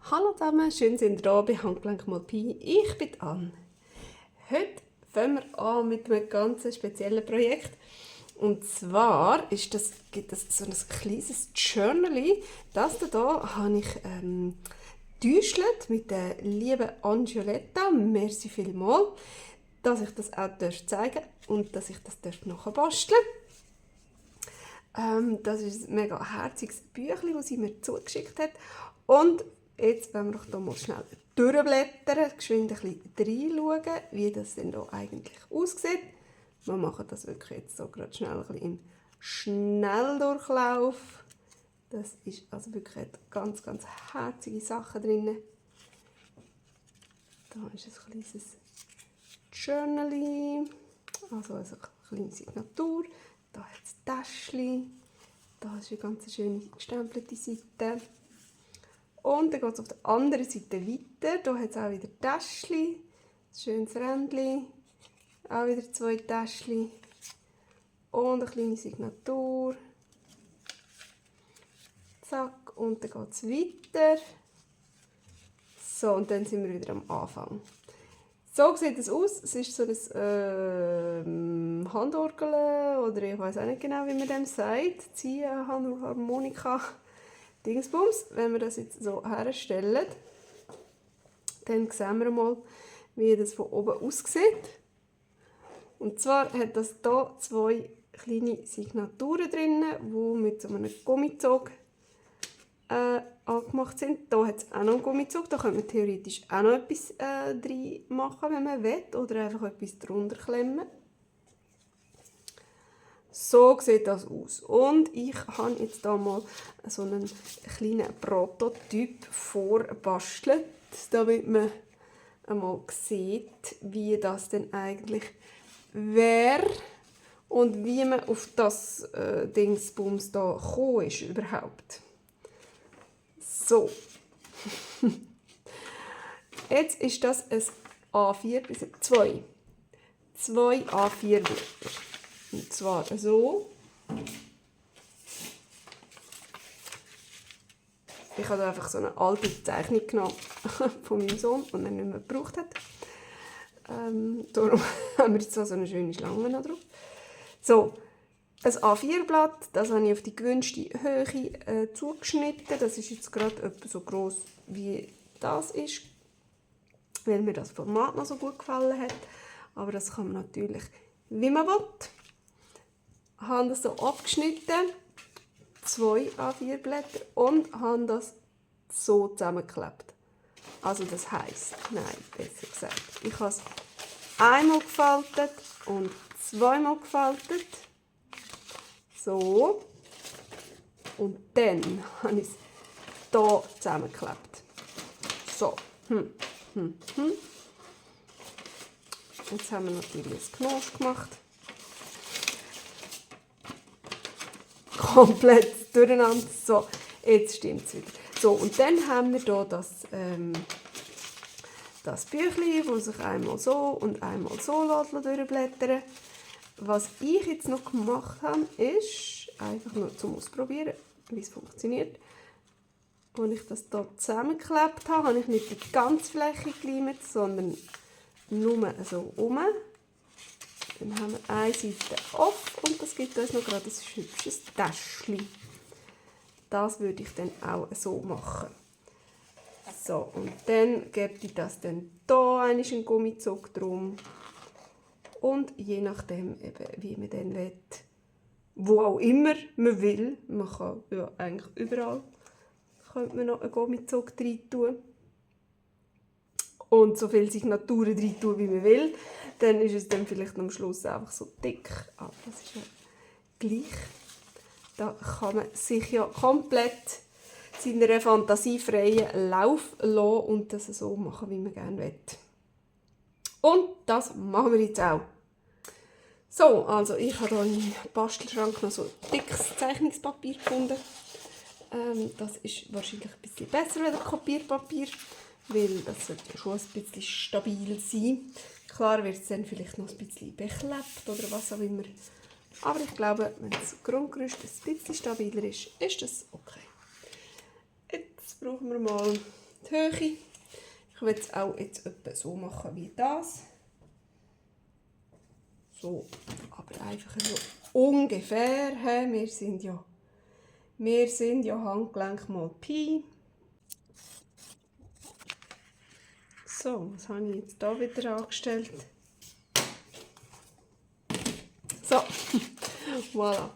Hallo zusammen, schön sind ihr da bei Handgelenk mal Pi. Ich bin Anne. Heute fangen wir an mit einem ganz speziellen Projekt. Und zwar gibt es so ein kleines Journal. Das hier habe ich getüschelt mit der lieben Angioletta. Merci vielmals, dass ich das auch zeigen darf und dass ich das nachher basteln darf. Das ist ein mega herziges Büchlein, das sie mir zugeschickt hat. Und jetzt wollen wir doch hier mal schnell durchblättern, geschwind ein bisschen reinschauen, wie das denn hier eigentlich aussieht. Wir machen das wirklich jetzt so gerade schnell ein bisschen im Schnelldurchlauf. Das ist also wirklich ganz, ganz herzige Sachen drin. Da ist ein kleines Journal, also eine kleine Signatur. Da hat es Täschchen. Da ist eine ganz schöne gestempelte Seite. Und dann geht es auf der anderen Seite weiter. Hier hat es auch wieder Täschchen. Ein schönes Rändchen. Auch wieder 2 Täschchen. Und eine kleine Signatur. Zack. Und dann geht es weiter. So, und dann sind wir wieder am Anfang. So sieht es aus. Es ist so ein Handorgel, oder ich weiß auch nicht genau, wie man dem sagt. Ziehen, Harmonika, Dingsbums. Wenn wir das jetzt so herstellen, dann sehen wir mal, wie das von oben aussieht. Und zwar hat das hier 2 kleine Signaturen drin, die mit so einem Gummizug angemacht sind. Hier hat es auch noch einen Gummizug, da könnte man theoretisch auch noch etwas drin machen, wenn man will, oder einfach etwas drunter klemmen. So sieht das aus. Und ich habe jetzt hier mal so einen kleinen Prototyp vorbastelt, damit man einmal sieht, wie das denn eigentlich wäre und wie man auf das Dingsbums da gekommen ist überhaupt. So. Jetzt ist das ein A4 bis 2 A4 Blätter. Und zwar so. Ich habe einfach so eine alte Zeichnung genommen von meinem Sohn, die er nicht mehr gebraucht hat. Darum haben wir jetzt so eine schöne Schlange noch drauf. So, ein A4-Blatt, das habe ich auf die gewünschte Höhe zugeschnitten. Das ist jetzt gerade etwa so gross wie das ist, weil mir das Format noch so gut gefallen hat. Aber das kann man natürlich, wie man will. Ich habe das so abgeschnitten, 2 A4-Blätter, und habe das so zusammengeklebt. Also das heisst, nein, besser gesagt, ich habe es einmal gefaltet und zweimal gefaltet. So. Und dann habe ich es hier zusammengeklebt. So. Jetzt haben wir natürlich ein Knosch gemacht. Komplett durcheinander. So, jetzt stimmt es wieder. So, und dann haben wir hier das Büchlein, das sich einmal so und einmal so durchblättern. Was ich jetzt noch gemacht habe, ist einfach nur zum Ausprobieren, wie es funktioniert. Als ich das hier zusammengeklebt habe, habe ich nicht die ganze Fläche geleimt, sondern nur so rum. Dann haben wir eine Seite off und das gibt uns noch gerade ein hübsches Täschchen. Das würde ich dann auch so machen. So, und dann gebe ich das dann hier einen Gummizug drum. Und je nachdem, eben, wie man dann will, wo auch immer man will, man kann ja eigentlich überall, könnte man noch einen Gummizug rein tun. Und so viele Signaturen rein tun, wie man will. Dann ist es dann vielleicht am Schluss einfach so dick. Aber das ist ja gleich. Da kann man sich ja komplett seiner fantasiefreien Lauf lassen und das so machen, wie man gerne will. Und das machen wir jetzt auch. So, also ich habe hier im Bastelschrank noch so dickes Zeichnungspapier gefunden. Das ist wahrscheinlich ein bisschen besser als Kopierpapier, weil das sollte schon ein bisschen stabil sein. Klar wird es dann vielleicht noch ein bisschen beklebt oder was auch immer. Aber ich glaube, wenn das Grundgerüst ein bisschen stabiler ist, ist das okay. Jetzt brauchen wir mal die Höhe. Ich will es auch jetzt etwa so machen wie das. So, aber einfach so ungefähr. Wir sind ja Handgelenk mal Pi. So, was habe ich jetzt hier wieder angestellt? So, voilà.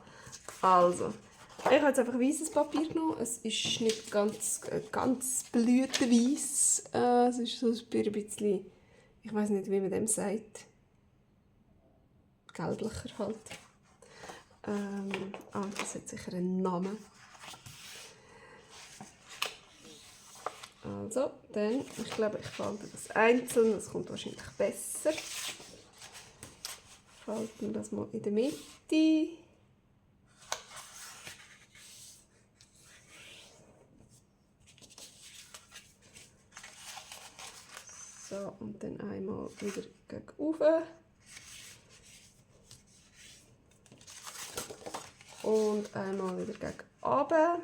Also, ich habe jetzt einfach weißes Papier genommen. Es ist nicht ganz blütenweiss. Es ist so ein bisschen, ich weiß nicht, wie man dem sagt. Gelblicher halt. Aber das hat sicher einen Namen. Also, dann, ich glaube, ich falte das einzeln, das kommt wahrscheinlich besser. Falten das mal in der Mitte. So, und dann einmal wieder gegen oben. Und einmal wieder gegen unten.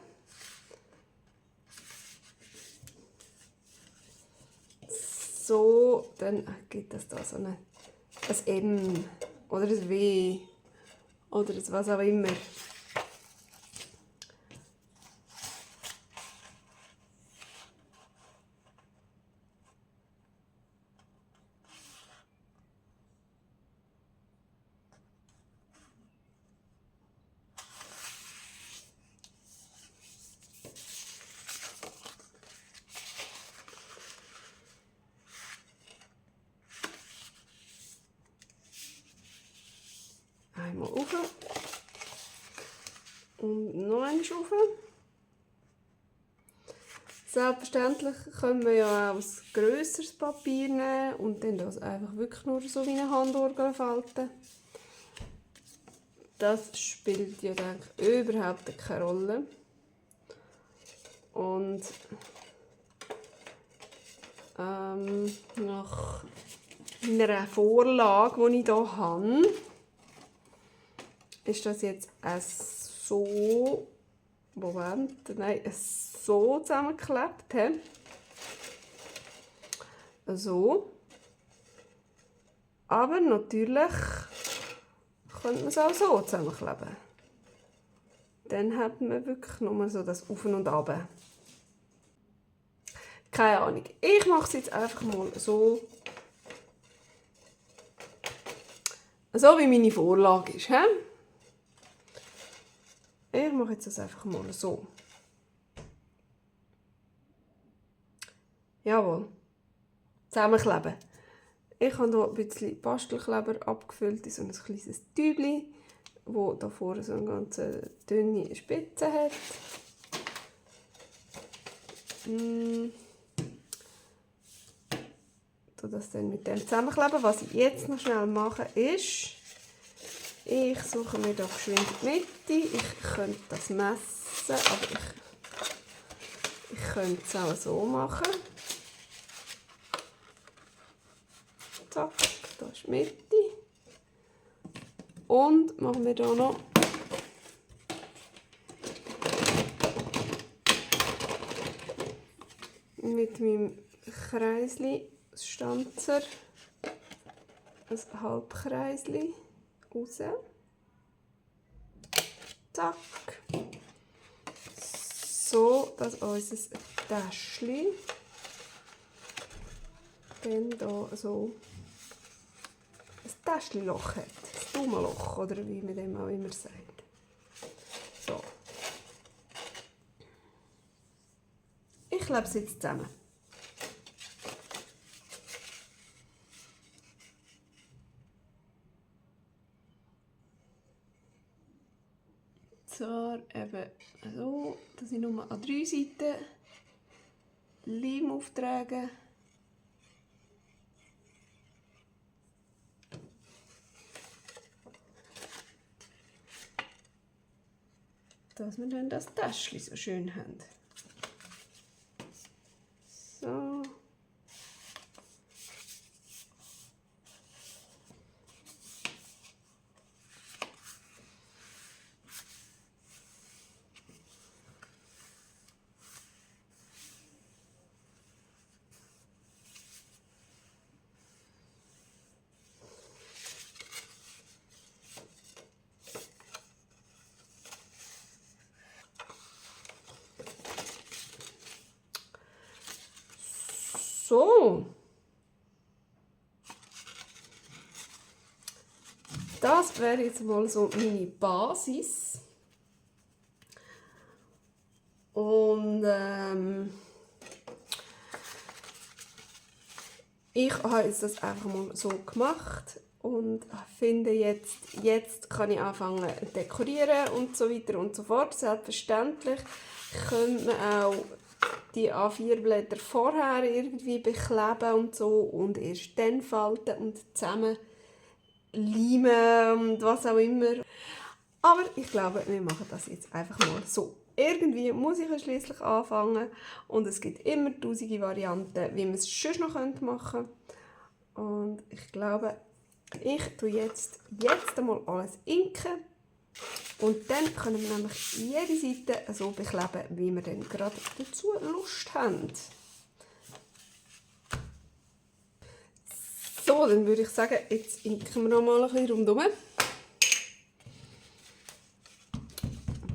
So, dann gibt es da so ein M oder ein W oder ein was auch immer. Einmal rauf und noch einmal rauf. Selbstverständlich können wir ja auch ein grösseres Papier nehmen und dann das einfach wirklich nur so wie eine Handorgel falten. Das spielt ja denke ich, überhaupt keine Rolle. Und nach meiner Vorlage, die ich hier habe, ist das jetzt so, so zusammengeklebt. So. Aber natürlich könnte man es auch so zusammenkleben. Dann hat man wirklich nur so das Auf und Ab. Keine Ahnung. Ich mache es jetzt einfach mal so. So wie meine Vorlage ist. Ich mache jetzt das einfach mal so. Jawohl. Zusammenkleben. Ich habe hier ein bisschen Bastelkleber abgefüllt in so ein kleines Tübli, wo da vorne so eine ganz dünne Spitze hat. Das dann mit dem zusammenkleben. Was ich jetzt noch schnell mache ist, ich suche mir da geschwind die Mitte. Ich könnte das messen, aber ich könnte es auch so machen. Zack, da ist die Mitte. Und machen wir hier noch mit meinem Kreisli, das Stanzer, ein Halbkreisli raus. Zack. So, dass unser Täschchen dann hier so ein Täschchenloch hat. Ein Daumenloch, oder wie man dem auch immer sagt. So. Ich klebe es jetzt zusammen. Zwar eben so, dass ich nur an 3 Seiten Leim auftrage. Dass wir dann das Täschchen so schön haben. So. So. Das wäre jetzt mal so meine Basis. Und ich habe jetzt das einfach mal so gemacht und finde jetzt kann ich anfangen zu dekorieren und so weiter und so fort. Selbstverständlich könnte man auch die A4-Blätter vorher irgendwie bekleben und so und erst dann falten und zusammen leimen und was auch immer. Aber ich glaube, wir machen das jetzt einfach mal so. Irgendwie muss ich ja schliesslich anfangen und es gibt immer tausende Varianten, wie man es sonst noch machen könnte. Und ich glaube, ich tue jetzt einmal alles inken und dann können wir nämlich jede Seite so bekleben, wie wir dann gerade dazu Lust haben. So, dann würde ich sagen, jetzt inken wir noch mal ein bisschen rundherum.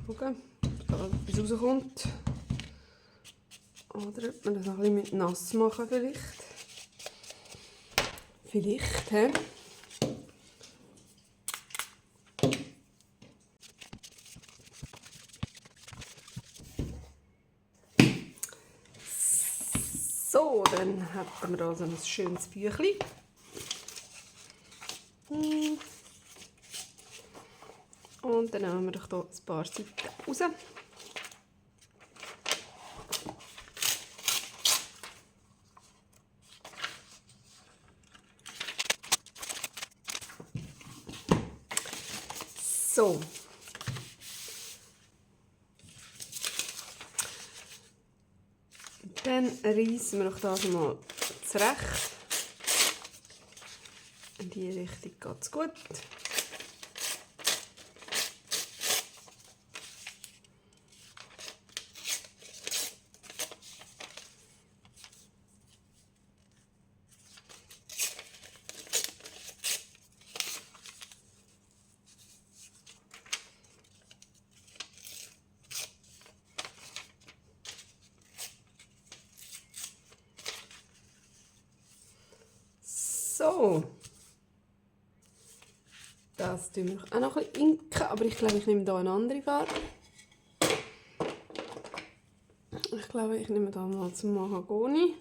Schauen, ob da etwas rauskommt. Oder ob wir das noch ein bisschen mit nass machen vielleicht. Vielleicht, hä? So, dann hätten wir da so ein schönes Büchlein. Und dann nehmen wir doch hier ein paar Seiten raus. So. Dann reissen wir doch das mal zurecht. In diese Richtung geht es gut. So, das tun wir auch noch ein bisschen inken, aber ich glaube, ich nehme hier eine andere Farbe. Ich glaube, ich nehme hier mal zum Mahagoni.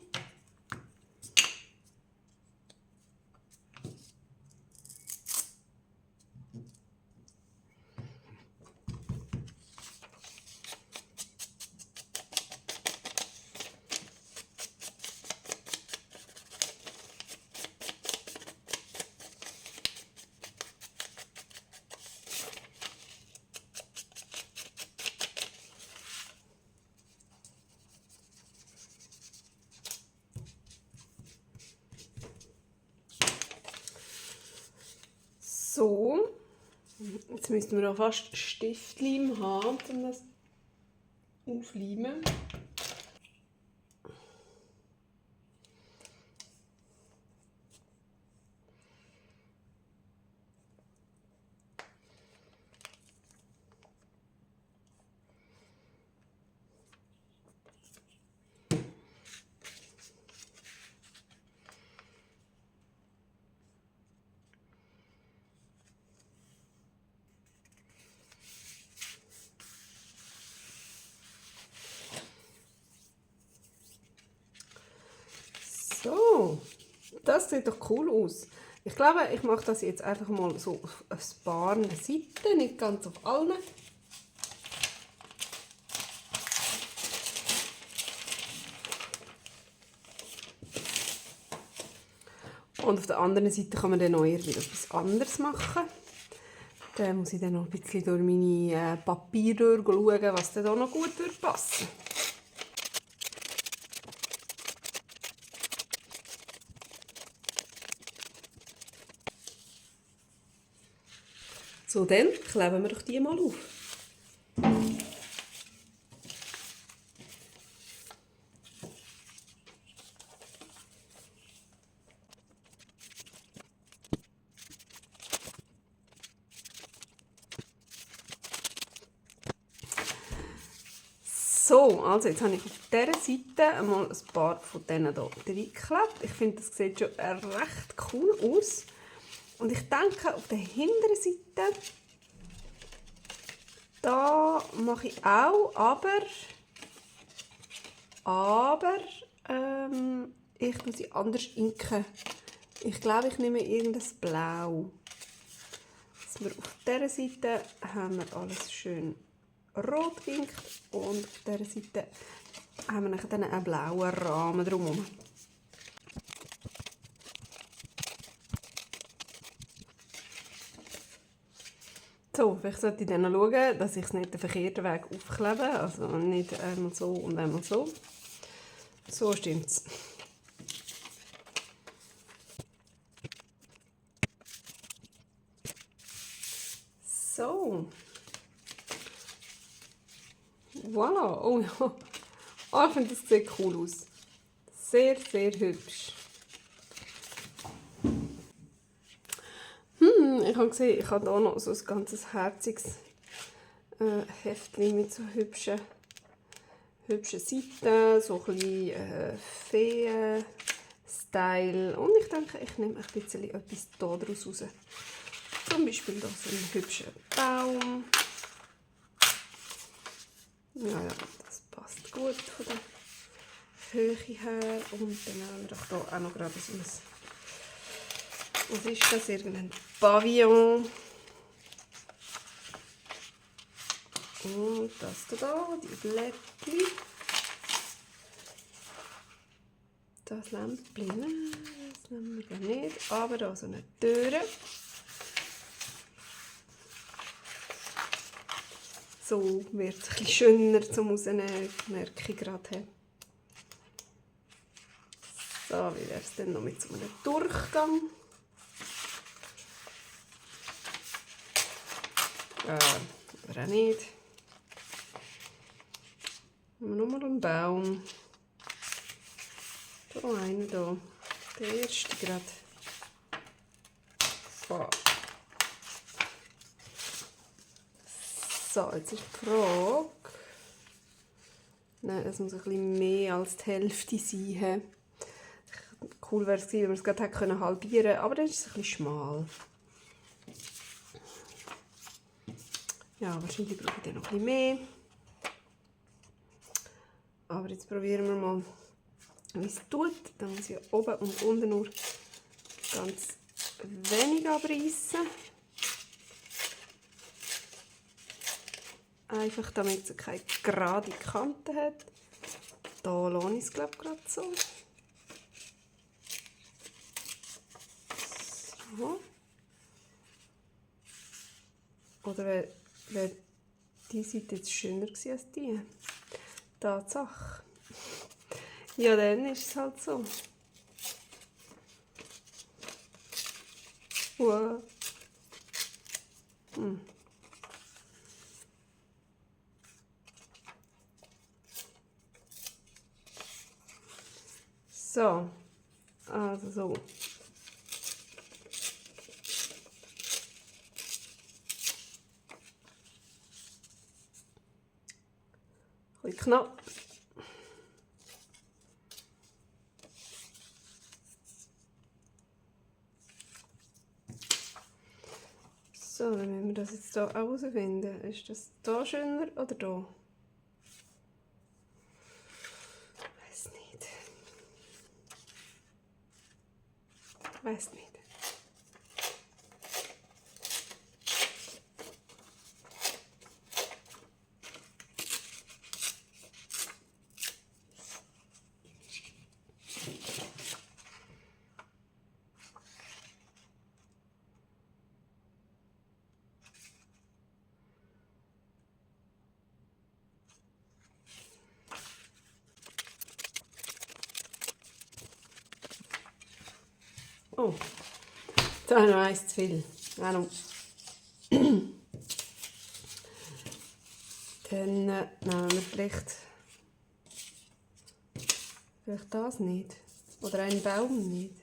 So, jetzt müssten wir auch fast Stiftleim haben, um das aufzuleimen. So, das sieht doch cool aus. Ich glaube, ich mache das jetzt einfach mal so auf ein paar Seiten, nicht ganz auf allen. Und auf der anderen Seite kann man dann noch irgendwie etwas anderes machen. Dann muss ich dann noch ein bisschen durch meine Papiere schauen, was da noch gut passen würde. So, dann kleben wir doch die mal auf. So, So, also jetzt habe ich auf dieser Seite einmal ein paar von denen hier reingeklebt. Ich finde, das sieht schon recht cool aus. Und ich denke, auf der hinteren Seite, da mache ich auch, aber ich tue sie anders inken. Ich glaube, ich nehme irgendein Blau. Dass wir auf dieser Seite haben wir alles schön rot gelinkt und auf dieser Seite haben wir dann einen blauen Rahmen drumherum. So, vielleicht sollte ich dann noch schauen, dass ich es nicht den verkehrten Weg aufklebe, also nicht einmal so und einmal so. So stimmt's. So. Voilà. Oh ja. Oh, ich finde, das sieht cool aus. Sehr, sehr hübsch. Ich habe gesehen, ich habe hier noch so ein ganzes herziges Heftchen mit so hübschen Seiten, so ein bisschen Feen-Style. Und ich denke, ich nehme ein bisschen etwas hier daraus raus. Zum Beispiel hier so einen hübschen Baum. Ja, das passt gut von der Höhe her. Und dann haben wir doch hier auch noch gerade so ein... Was ist das? Irgendein Pavillon. Und das hier, die Blättchen. Das Lämpchen, das nehmen wir nicht. Aber da so eine Tür. So wird es ein bisschen schöner zum Rausnehmen, merke ich gerade. So, wie wäre es denn noch mit so einem Durchgang? Oder auch nicht. Nochmal einen Baum. Da einer da. Der erste gerade. So, jetzt ist die Frage. Nein, es muss ein bisschen mehr als die Hälfte sein. Cool wäre es gewesen, wenn wir es gerade hätten halbieren können, aber dann ist es ein bisschen schmal. Ja, wahrscheinlich brauche ich dann noch ein bisschen mehr. Aber jetzt probieren wir mal, wie es tut. Dann muss ich oben und unten nur ganz wenig abreißen. Einfach damit es keine gerade Kante hat. Da lasse ich es, glaube ich, gerade so. So. Oder wäre die Seite jetzt schöner gewesen als die? Tatsache. Ja, dann ist es halt so. Wow. So, also so. Ein bisschen knapp. So, dann müssen wir das jetzt hier auch herausfinden. Ist das hier schöner oder hier? Weiß nicht. Weiß nicht. Oh, da habe ich noch eins zu viel. Dann nehmen wir vielleicht das nicht. Oder einen Baum nicht.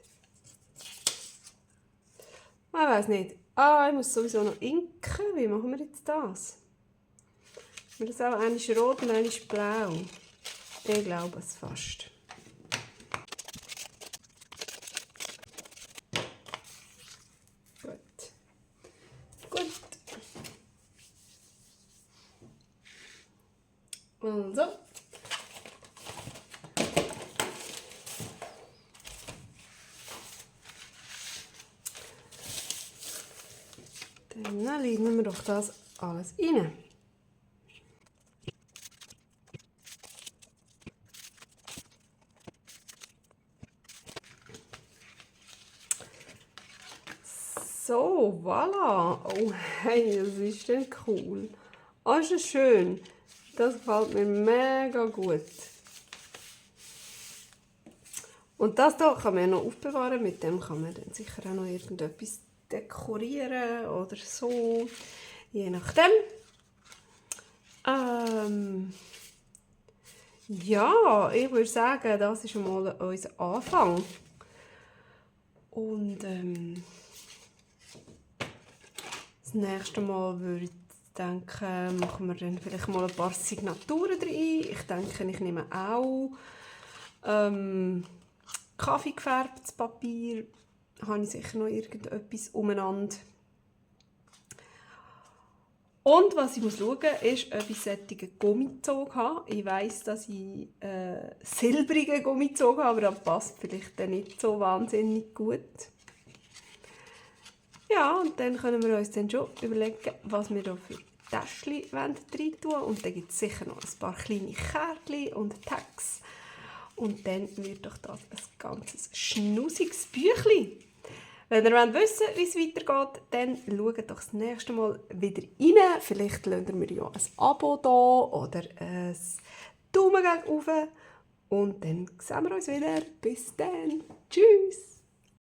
Ich weiß nicht. Ich muss sowieso noch inken. Wie machen wir jetzt das? Weil das auch einmal rot und einmal blau. Ich glaube es fast. Gut. Gut. Also. Dann legen wir doch das alles rein. So, voilà. Oh, hey, das ist denn cool. Oh, ist das schön. Das gefällt mir mega gut. Und das hier kann man ja noch aufbewahren. Mit dem kann man dann sicher auch noch irgendetwas dekorieren oder so. Je nachdem. Ja, ich würde sagen, das ist schon mal unser Anfang. Und das nächste Mal würde ich denken, machen wir dann vielleicht mal ein paar Signaturen rein. Ich denke, ich nehme auch Kaffee gefärbtes Papier. Da habe ich sicher noch irgendetwas umeinander. Und was ich muss schauen ist, ob ich solche Gummizug habe. Ich weiss, dass ich silbrigen Gummizug habe, aber das passt vielleicht dann nicht so wahnsinnig gut. Ja, und dann können wir uns dann schon überlegen, was wir hier für Täschchen rein tun wollen. Und dann gibt es sicher noch ein paar kleine Kärtchen und Tags. Und dann wird doch das ein ganzes schnusiges Büchlein. Wenn ihr wissen wollt, wie es weitergeht, dann schaut doch das nächste Mal wieder rein. Vielleicht lassen wir ja ein Abo da oder ein Daumen gegen rauf. Und dann sehen wir uns wieder. Bis dann. Tschüss.